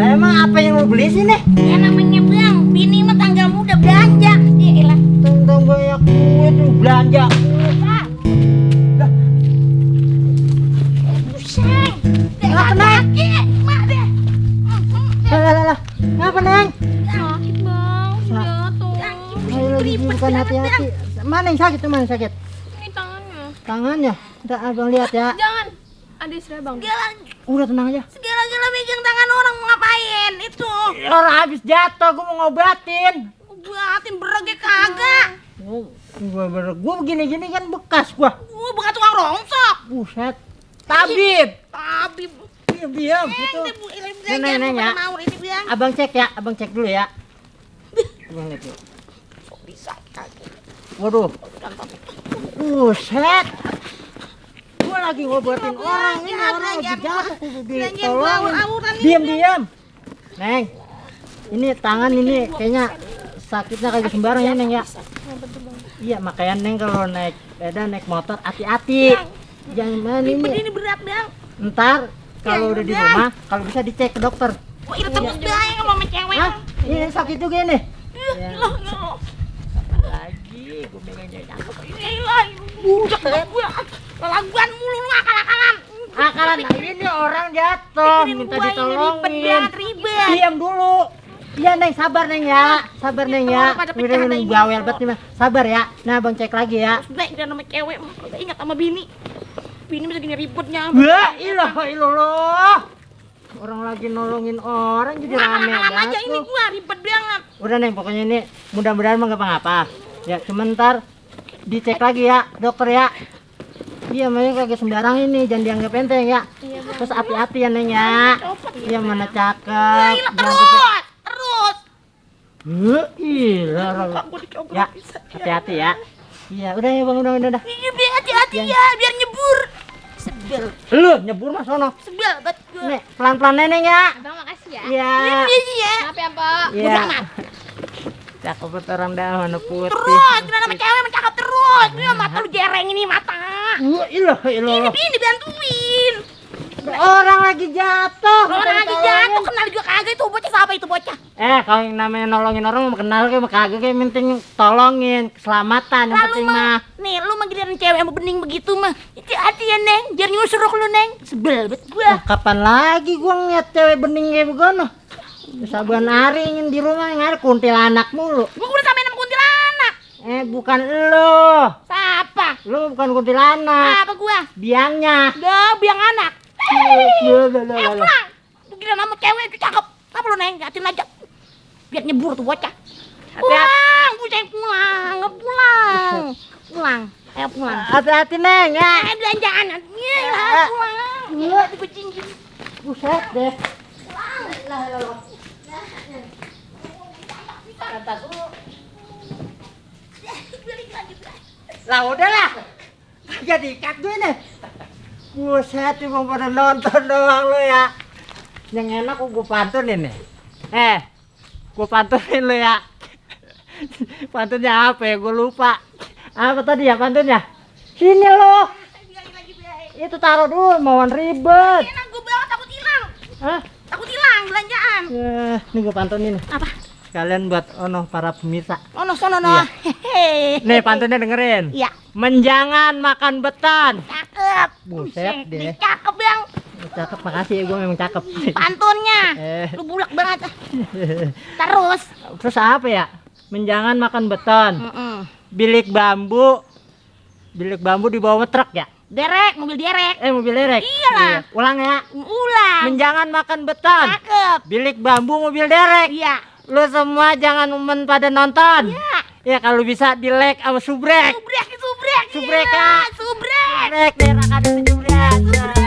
emang apa yang lo beli sih nih? Ya namanya bang, bini mah tanggal muda belanja. Ya elah. Tentang banyak duit tuh belanja. Pak. Buseng. Kenapa, Neng? Mak deh. Lah. Ngapa, Neng? Sakit bang, jatuh. Ayo lagi bukan hati-hati. Mana yang sakit tuh, mana yang sakit? Ini tangannya. Tangannya. Udah abang lihat ya. Jangan. Ada istri bang. Udah tenang aja. Segala-gala megang tangan orang mau ngapain? Itu. Orang habis jatuh, gue mau ngobatin. Buatin berage kagak. Gue begini-gini kan bekas gua. Bukan tukang rongsok. Buset. Tabib. Tabib. Diam gitu. Neng ya. Abang cek ya, abang cek dulu ya. Abang lihat dulu. Bisa kagak. Waduh. Buset. Gua lagi ngobatin orang ini, orang lagi jatuh kudu ditolongin. Diam. Neng. Ini tangan ini kayaknya sakitnya kagak sembarang ya, Neng ya. Iya, makanya Neng kalau naik sepeda, naik motor hati-hati. Jangan Ini berat, Bang. Ntar kalau udah di rumah, kalau bisa dicek ke dokter. Wah, itu terus dah kalau sama cewek. Hah? Ini sakit juga ini. Ilah. Lagi, gue megangnya cakep. Ilah. Budak gua. Laguan mulu lu akal-akalan. Akalan, nah ini orang jatuh, minta ditolongin. Ribet. Diam dulu. Iya, Neng, sabar Neng ya. Sabar Neng ya. Udah bawel banget nih, Mas. Sabar ya. Nah, Bang cek lagi ya. Baik dia nama cewek mah kagak ingat sama bini. Bini bisa gini ribetnya. Wah, ilah. Orang lagi nolongin orang jadi rame aja ini banget. gua ribet banget. Udah Neng, pokoknya ini mudah-mudahan mah gak apa-apa. Ya, sebentar dicek lagi ya, dokter ya. Iya, makanya kagak sembarang ini, jangan dianggap enteng ya. Terus hati-hati ya, Neng ya. Iya, mana cakep. Terus. Iya, ya, hati-hati ya. Iya, udah ya Bang, udah. Iya, biar hati-hati ya, biar nyebur. Sebel. Lu nyebur mas sono. Sebel banget gua. Nih, pelan-pelan Neneng ya. Abang makasih ya. Iya. Ini ya. Maaf ya, Pak. Iya. Cakep banget orang dah, warna putih. Terus, dia nama cewek mencakap terus. Dia mata lu jereng ini mata. Ilah. Ini bantuin. Orang lagi jatuh. Orang lagi jatuh kenal juga kagak itu bocah siapa itu bocah? Kalau yang namanya nolongin orang mah kenal kayak kagak kayak penting tolongin keselamatan yang penting mah. Nih lu mah giliran cewek mau bening begitu mah. Hati-hati ya Neng, jangan nyusruk lu Neng. Sebel bet gua. Kapan lagi gua ngeliat cewek bening kayak begono? Saban hari ingin di rumah yang ada kuntilanak mulu. Gua udah samain sama kuntilanak. Bukan lo. Siapa? Lu bukan kuntilanak. Apa gua? Biangnya. Dah, biang anak. Pulang. Lu kira nama cewek itu cakep. Apa lu Neng? Ngatin aja. Biar nyebur tuh bocah. Pulang, bocah pulang. Pulang. Ayo pulang. Hati-hati Neng ya. Belanjaan. Iya, pulang. Iya, dikucing. Buset deh. Pulang. Lah udahlah. Kagak diikat gue nih. Buset, cuma pada nonton doang lo ya. Yang enak gue pantunin nih. Gue pantunin lo ya. Pantunnya apa ya? Gue lupa. Apa tadi ya pantunnya? Sini lo. Itu taruh dulu, mauan ribet. Enak gue bawa takut hilang. Hah? Takut hilang belanjaan. Ini gue pantunin. Apa? Sekalian buat para pemirsa. Sono. Iya. Hehehe. Nih pantunnya dengerin. Iya. Menjangan makan betan. Cakep. Buset deh. Cakep Bang. Cakep, makasih ya, gue memang cakep. Pantunnya. Lu bulak banget. Terus apa ya? Menjangan makan beton. Bilik bambu di bawah truk ya? Derek, mobil derek. Mobil derek. Iyalah. Ulang ya. Ulang. Menjangan makan beton. Cakep. Bilik bambu mobil derek. Iya. Lu semua jangan pada nonton. Iya. Ya kalau bisa di like sama subrek. Subrek. Subrek ya. Subrek. Subrek daerah kada subrek.